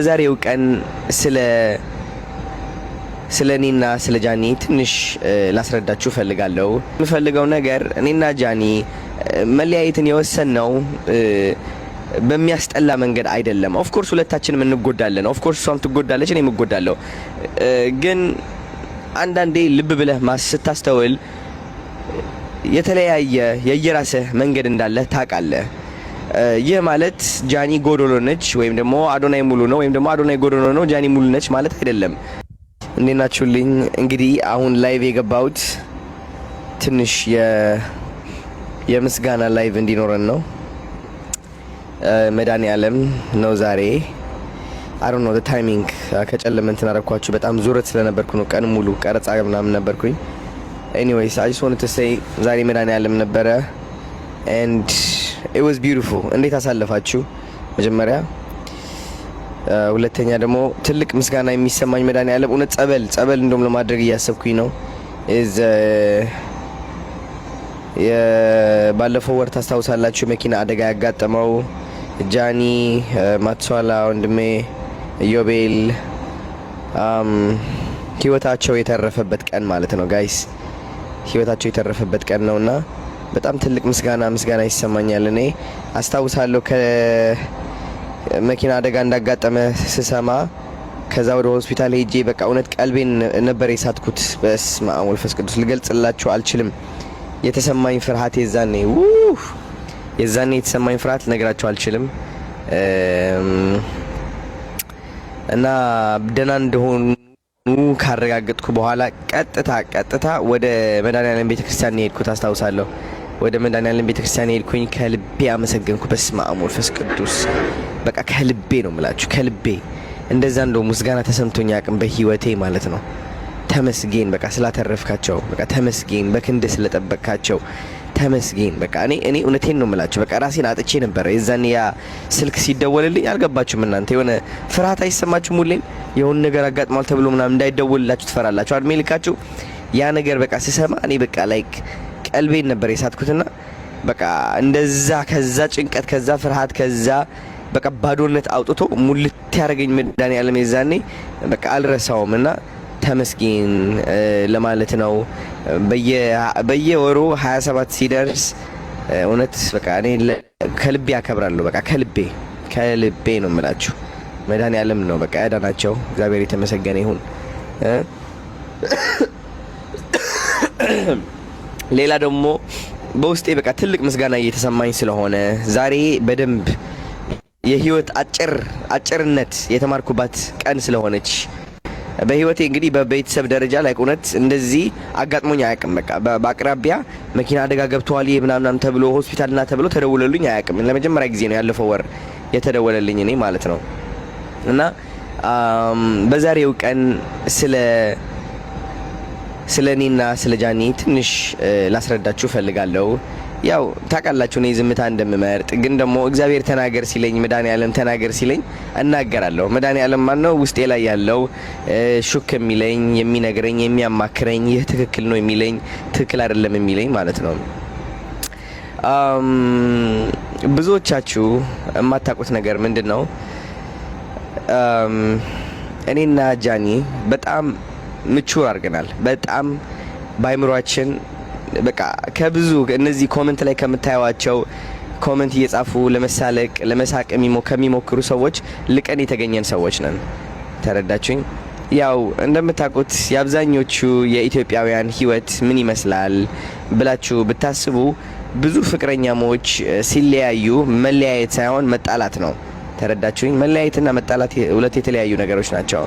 በዛሬው ቀን ስለ እኔና ስለ ጃኒ ትንሽ ላስረዳችሁ እፈልጋለሁ። የምፈልገው ነገር እኔና ጃኒ መለያየትን የወሰንነው በሚያስጠላ መንገድ አይደለም። Of course ሁለታችንም እንጎዳለን። Of course እሷም ትጎዳለች፣ እኔም እጎዳለሁ። ግን አንዳንዴ ልብ ብለህ ስታስተውል የተለያየ የየራስህ መንገድ እንዳለ ታውቃለህ። ይህ ማለት ጃኒ ጎዶሎ ነች ወይም ደግሞ አዶናይ ሙሉ ነው ወይም ደግሞ አዶናይ ጎዶሎ ነው ጃኒ ሙሉ ነች ማለት አይደለም። እንዴት ናችሁልኝ? እንግዲህ አሁን live የገባሁት ትንሽ የምስጋና live እንዲኖረን ነው። መድኃኒዓለም ነው ዛሬ። I don't know the timing፣ ከጨለመ እንትን አደረኳችሁ። በጣም ዙረት ስለነበርኩ ነው። ቀን ሙሉ ቀረጻ ምናምን ነበርኩኝ። Anyways, I just want to say ዛሬ መድኃኒዓለም ነበረ and it was beautiful። እንዴት አሳለፋችሁ? መጀመሪያ ሁለተኛ ደግሞ ትልቅ ምስጋና የሚሰማኝ መድኃኒዓለም እውነት ጸበል ጸበል እንደውም ለማድረግ እያሰብኩኝ ነው። Is ባለፈው ወር ታስታውሳላችሁ መኪና አደጋ ያጋጠመው ጃኒ፣ ማትሷላ ወንድሜ፣ ኢዮቤል ህይወታቸው የተረፈበት ቀን ማለት ነው guys፣ ህይወታቸው የተረፈበት ቀን ነውና በጣም ትልቅ ምስጋና ምስጋና ይሰማኛል። እኔ አስታውሳለሁ ከመኪና አደጋ እንዳጋጠመ ስሰማ ከዛ ወደ ሆስፒታል ሄጄ በቃ እውነት ቀልቤን ነበር የሳትኩት። በስመ አብ ወመንፈስ ቅዱስ፣ ልገልጽላችሁ አልችልም። የተሰማኝ ፍርሃት የዛኔ፣ ውህ፣ የዛኔ የተሰማኝ ፍርሃት ልነግራችሁ አልችልም። እና ደህና እንደሆኑ ካረጋገጥኩ በኋላ ቀጥታ ቀጥታ ወደ መድኃኔዓለም ቤተክርስቲያን ነው የሄድኩት። አስታውሳለሁ። ወደ መድኃኔዓለም ቤተክርስቲያን ሄድኩኝ። ከልቤ አመሰገንኩ። በስመ አብ ወመንፈስ ቅዱስ፣ በቃ ከልቤ ነው የምላችሁ፣ ከልቤ እንደዛ እንደው ምስጋና ተሰምቶኝ አያውቅም በህይወቴ ማለት ነው። ተመስገን በቃ ስላተረፍካቸው፣ በቃ ተመስገን በክንድ ስለጠበቅካቸው ተመስገን። በቃ እኔ እውነቴን ነው የምላችሁ፣ በቃ ራሴን አጥቼ ነበረ የዛኔ ያ ስልክ ሲደወልልኝ። አልገባችሁም እናንተ? የሆነ ፍርሃት አይሰማችሁም? ሁሌም የሆነ ነገር አጋጥሟል ተብሎ ምናምን እንዳይደወልላችሁ ትፈራላችሁ። አድሜ ልካችሁ ያ ነገር በቃ ስሰማ እኔ በቃ like ቀልቤን ነበር የሳትኩትና በቃ እንደዛ ከዛ ጭንቀት፣ ከዛ ፍርሃት፣ ከዛ በቃ ባዶነት አውጥቶ ሙልት ያደረገኝ መድኃኒዓለም የዛኔ በቃ አልረሳውም እና ተመስገን ለማለት ነው። በየወሩ 27 ሲደርስ እውነት በቃ እኔ ከልቤ አከብራለሁ። በቃ ከልቤ ከልቤ ነው የምላችሁ። መድኃኒዓለም ነው በቃ ያዳናቸው። እግዚአብሔር የተመሰገነ ይሁን። ሌላ ደግሞ በውስጤ በቃ ትልቅ ምስጋና እየተሰማኝ ስለሆነ ዛሬ በደንብ የህይወት አጭር አጭርነት የተማርኩባት ቀን ስለሆነች፣ በህይወቴ እንግዲህ በቤተሰብ ደረጃ ላይ እውነት እንደዚህ አጋጥሞኝ አያውቅም። በቃ በአቅራቢያ መኪና አደጋ ገብተዋል ምናምናም ተብሎ ሆስፒታልና ተብሎ ተደውለልኝ አያውቅም። ለመጀመሪያ ጊዜ ነው ያለፈው ወር የተደወለልኝ እኔ ማለት ነው። እና በዛሬው ቀን ስለ እኔና ስለ ጃኒ ትንሽ ላስረዳችሁ እፈልጋለሁ። ያው ታውቃላችሁ እኔ ዝምታ እንደምመርጥ፣ ግን ደግሞ እግዚአብሔር ተናገር ሲለኝ፣ መድኃኒዓለም ተናገር ሲለኝ እናገራለሁ። መድኃኒዓለም ማን ነው? ውስጤ ላይ ያለው ሹክ የሚለኝ፣ የሚነግረኝ፣ የሚያማክረኝ፣ ይህ ትክክል ነው የሚለኝ፣ ትክክል አይደለም የሚለኝ ማለት ነው። ብዙዎቻችሁ የማታውቁት ነገር ምንድን ነው? እኔና ጃኒ በጣም mature አድርገናል። በጣም በአይምሯችን በቃ ከብዙ እነዚህ comment ላይ ከምታዩዋቸው comment እየጻፉ ለመሳለቅ ለመሳቅ ከሚሞክሩ ሰዎች ልቀን የተገኘን ሰዎች ነን። ተረዳችሁኝ? ያው እንደምታውቁት የአብዛኞቹ የኢትዮጵያውያን ሕይወት ምን ይመስላል ብላችሁ ብታስቡ ብዙ ፍቅረኛሞች ሲለያዩ መለያየት ሳይሆን መጣላት ነው። ተረዳችሁኝ? መለያየትና መጣላት ሁለት የተለያዩ ነገሮች ናቸው።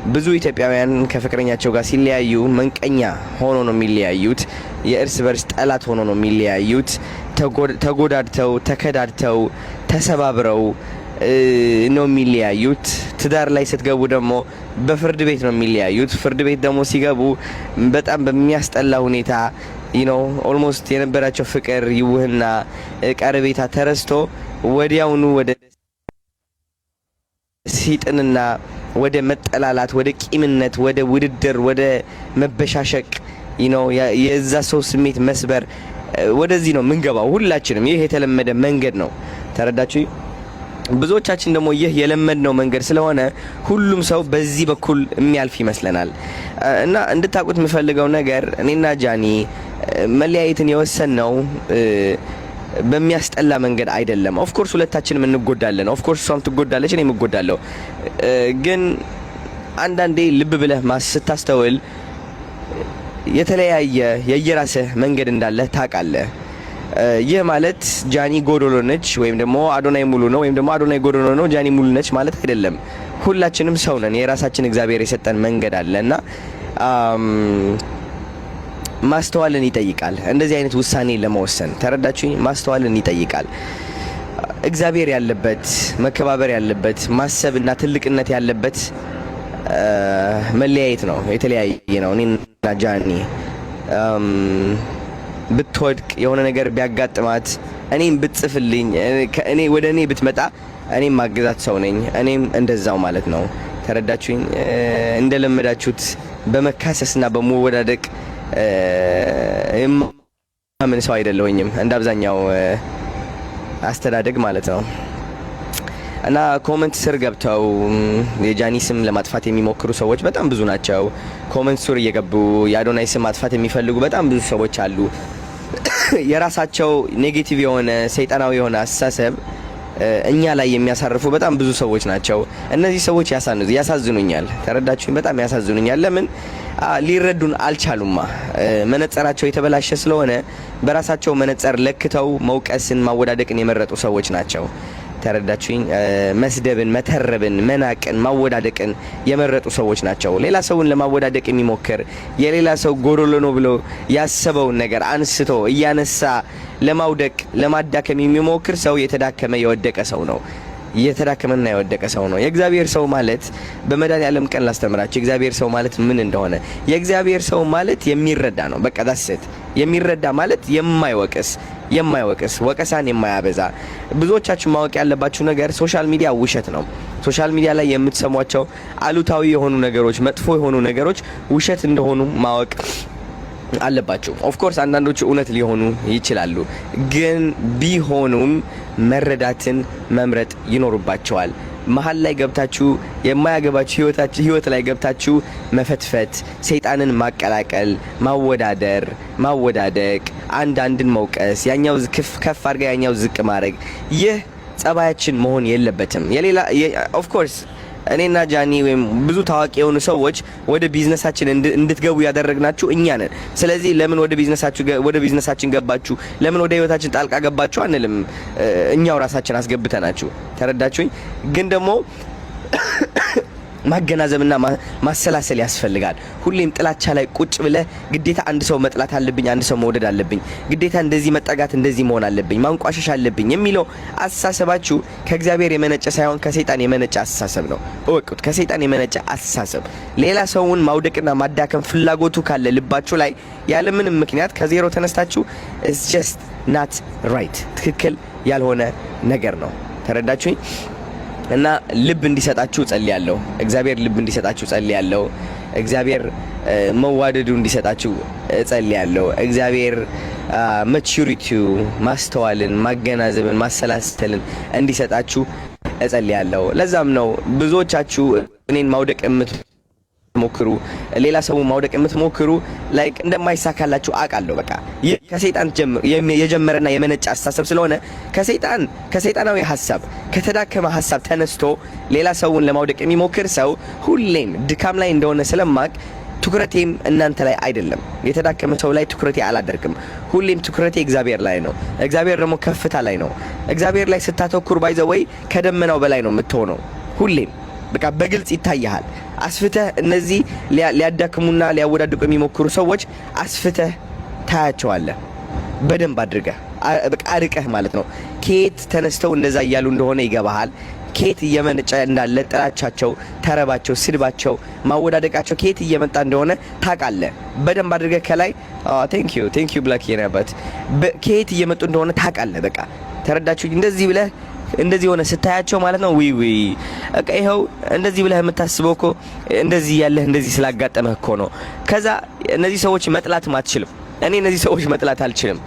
ብዙ ኢትዮጵያውያን ከፍቅረኛቸው ጋር ሲለያዩ መንቀኛ ሆኖ ነው የሚለያዩት። የእርስ በርስ ጠላት ሆኖ ነው የሚለያዩት። ተጎዳድተው፣ ተከዳድተው፣ ተሰባብረው ነው የሚለያዩት። ትዳር ላይ ስትገቡ ደግሞ በፍርድ ቤት ነው የሚለያዩት። ፍርድ ቤት ደግሞ ሲገቡ በጣም በሚያስጠላ ሁኔታ almost የነበራቸው ፍቅር፣ ይውህና ቀረቤታ ተረስቶ ወዲያውኑ ወደ ሲጥንና ወደ መጠላላት፣ ወደ ቂምነት፣ ወደ ውድድር፣ ወደ መበሻሸቅ፣ የዛ ሰው ስሜት መስበር፣ ወደዚህ ነው ምንገባው ሁላችንም። ይህ የተለመደ መንገድ ነው። ተረዳችሁ? ብዙዎቻችን ደግሞ ይህ የለመድነው መንገድ ስለሆነ ሁሉም ሰው በዚህ በኩል የሚያልፍ ይመስለናል። እና እንድታውቁት የምፈልገው ነገር እኔና ጃኒ መለያየትን የወሰንነው በሚያስጠላ መንገድ አይደለም። Of course ሁለታችንም እንጎዳለን። Of course እሷም ትጎዳለች፣ እኔም እጎዳለሁ። ግን አንዳንዴ ልብ ብለህ ስታስተውል የተለያየ የየራስህ መንገድ እንዳለ ታውቃለህ። ይህ ማለት ጃኒ ጎዶሎ ነች ወይም ደግሞ አዶናይ ሙሉ ነው ወይም ደግሞ አዶናይ ጎዶሎ ነው ጃኒ ሙሉ ነች ማለት አይደለም። ሁላችንም ሰው ነን። የራሳችን እግዚአብሔር የሰጠን መንገድ አለ እና ማስተዋልን ይጠይቃል። እንደዚህ አይነት ውሳኔ ለመወሰን፣ ተረዳችሁኝ? ማስተዋልን ይጠይቃል። እግዚአብሔር ያለበት፣ መከባበር ያለበት፣ ማሰብና ትልቅነት ያለበት መለያየት ነው። የተለያየ ነው። እኔና ጃኒ ብትወድቅ፣ የሆነ ነገር ቢያጋጥማት፣ እኔም ብትጽፍልኝ፣ እኔ ወደ እኔ ብትመጣ እኔም ማግዛት ሰው ነኝ። እኔም እንደዛው ማለት ነው። ተረዳችሁኝ? እንደለመዳችሁት በመካሰስና በመወዳደቅ የማምን ሰው አይደለሁኝም፣ እንደ አብዛኛው አስተዳደግ ማለት ነው። እና comment ስር ገብተው የጃኒ ስም ለማጥፋት የሚሞክሩ ሰዎች በጣም ብዙ ናቸው። Comment ስር እየገቡ የአዶናይ ስም ማጥፋት የሚፈልጉ በጣም ብዙ ሰዎች አሉ። የራሳቸው negative የሆነ፣ ሰይጣናዊ የሆነ አስተሳሰብ እኛ ላይ የሚያሳርፉ በጣም ብዙ ሰዎች ናቸው። እነዚህ ሰዎች ያሳዝኑኛል። ተረዳችሁኝ? በጣም ያሳዝኑኛል። ለምን ሊረዱን አልቻሉማ? መነጸራቸው የተበላሸ ስለሆነ በራሳቸው መነጸር ለክተው መውቀስን፣ ማወዳደቅን የመረጡ ሰዎች ናቸው። ተረዳችሁኝ? መስደብን፣ መተረብን፣ መናቅን፣ ማወዳደቅን የመረጡ ሰዎች ናቸው። ሌላ ሰውን ለማወዳደቅ የሚሞክር፣ የሌላ ሰው ጎዶሎ ነው ብሎ ያሰበውን ነገር አንስቶ እያነሳ ለማውደቅ፣ ለማዳከም የሚሞክር ሰው የተዳከመ፣ የወደቀ ሰው ነው። የተዳከመና የወደቀ ሰው ነው። የእግዚአብሔር ሰው ማለት፣ በመድኃኒዓለም ቀን ላስተምራችሁ የእግዚአብሔር ሰው ማለት ምን እንደሆነ። የእግዚአብሔር ሰው ማለት የሚረዳ ነው። በቃ that's it። የሚረዳ ማለት የማይወቅስ፣ የማይወቅስ፣ ወቀሳን የማያበዛ። ብዙዎቻችሁ ማወቅ ያለባችሁ ነገር social media ውሸት ነው። Social media ላይ የምትሰሟቸው አሉታዊ የሆኑ ነገሮች፣ መጥፎ የሆኑ ነገሮች ውሸት እንደሆኑ ማወቅ አለባችሁ። Of course አንዳንዶቹ እውነት ሊሆኑ ይችላሉ፣ ግን ቢሆኑም መረዳትን መምረጥ ይኖርባችኋል። መሀል ላይ ገብታችሁ፣ የማያገባችሁ ህይወት ላይ ገብታችሁ መፈትፈት፣ ሰይጣንን ማቀላቀል፣ ማወዳደር፣ ማወዳደቅ፣ አንዳንድን መውቀስ፣ ያኛው ከፍ ከፍ አድርጋ ያኛው ዝቅ ማድረግ፣ ይህ ጸባያችን መሆን የለበትም። የሌላ of course እኔና ጃኒ ወይም ብዙ ታዋቂ የሆኑ ሰዎች ወደ ቢዝነሳችን እንድትገቡ ያደረግናችሁ እኛ ነን። ስለዚህ ለምን ወደ ቢዝነሳችን ገባችሁ፣ ለምን ወደ ህይወታችን ጣልቃ ገባችሁ አንልም። እኛው ራሳችን አስገብተናችሁ። ተረዳችሁኝ? ግን ደግሞ ማገናዘብና ማሰላሰል ያስፈልጋል። ሁሌም ጥላቻ ላይ ቁጭ ብለህ ግዴታ አንድ ሰው መጥላት አለብኝ፣ አንድ ሰው መውደድ አለብኝ፣ ግዴታ እንደዚህ መጠጋት፣ እንደዚህ መሆን አለብኝ፣ ማንቋሸሽ አለብኝ የሚለው አስተሳሰባችሁ ከእግዚአብሔር የመነጨ ሳይሆን ከሰይጣን የመነጨ አስተሳሰብ ነው። እወቁት፣ ከሰይጣን የመነጨ አስተሳሰብ። ሌላ ሰውን ማውደቅና ማዳከም ፍላጎቱ ካለ ልባችሁ ላይ ያለምንም ምክንያት ከዜሮ ተነስታችሁ it's just not right፣ ትክክል ያልሆነ ነገር ነው። ተረዳችሁኝ? እና ልብ እንዲሰጣችሁ ጸልያለሁ። እግዚአብሔር ልብ እንዲሰጣችሁ ጸልያለሁ። እግዚአብሔር መዋደዱ እንዲሰጣችሁ እጸልያለሁ። እግዚአብሔር maturity ው፣ ማስተዋልን፣ ማገናዘብን፣ ማሰላሰልን እንዲሰጣችሁ እጸልያለሁ። ለዛም ነው ብዙዎቻችሁ እኔን ማውደቅ የምትሞክሩ፣ ሌላ ሰው ማውደቅ የምትሞክሩ like እንደማይሳካላችሁ አውቃለሁ። በቃ ይህ ከሰይጣን የጀመረና የመነጨ አስተሳሰብ ስለሆነ፣ ከሰይጣን፣ ከሰይጣናዊ ሀሳብ፣ ከተዳከመ ሀሳብ ተነስቶ ሌላ ሰውን ለማውደቅ የሚሞክር ሰው ሁሌም ድካም ላይ እንደሆነ ስለማቅ ትኩረቴም እናንተ ላይ አይደለም። የተዳከመ ሰው ላይ ትኩረቴ አላደርግም። ሁሌም ትኩረቴ እግዚአብሔር ላይ ነው። እግዚአብሔር ደግሞ ከፍታ ላይ ነው። እግዚአብሔር ላይ ስታተኩር by the way ከደመናው በላይ ነው የምትሆነው። ሁሌም በቃ በግልጽ ይታይሃል። አስፍተህ እነዚህ ሊያዳክሙና ሊያወዳድቁ የሚሞክሩ ሰዎች አስፍተህ ታያቸዋለህ። በደንብ አድርገህ፣ በቃ አርቀህ ማለት ነው። ከየት ተነስተው እንደዛ እያሉ እንደሆነ ይገባሃል። ከየት እየመነጨ እንዳለ ጥላቻቸው፣ ተረባቸው፣ ስድባቸው፣ ማወዳደቃቸው ከየት እየመጣ እንደሆነ ታውቃለህ። በደንብ አድርገህ ከላይ፣ thank you, thank you ብላክ የነበት፣ ከየት እየመጡ እንደሆነ ታውቃለህ። በቃ ተረዳችሁ? እንደዚህ ብለህ፣ እንደዚህ ሆነ ስታያቸው ማለት ነው። ዊ ዊ በቃ ይኸው እንደዚህ ብለህ የምታስበው እኮ እንደዚህ ያለህ፣ እንደዚህ ስላጋጠመህ እኮ ነው። ከዛ እነዚህ ሰዎች መጥላትም አትችልም። እኔ እነዚህ ሰዎች መጥላት አልችልም።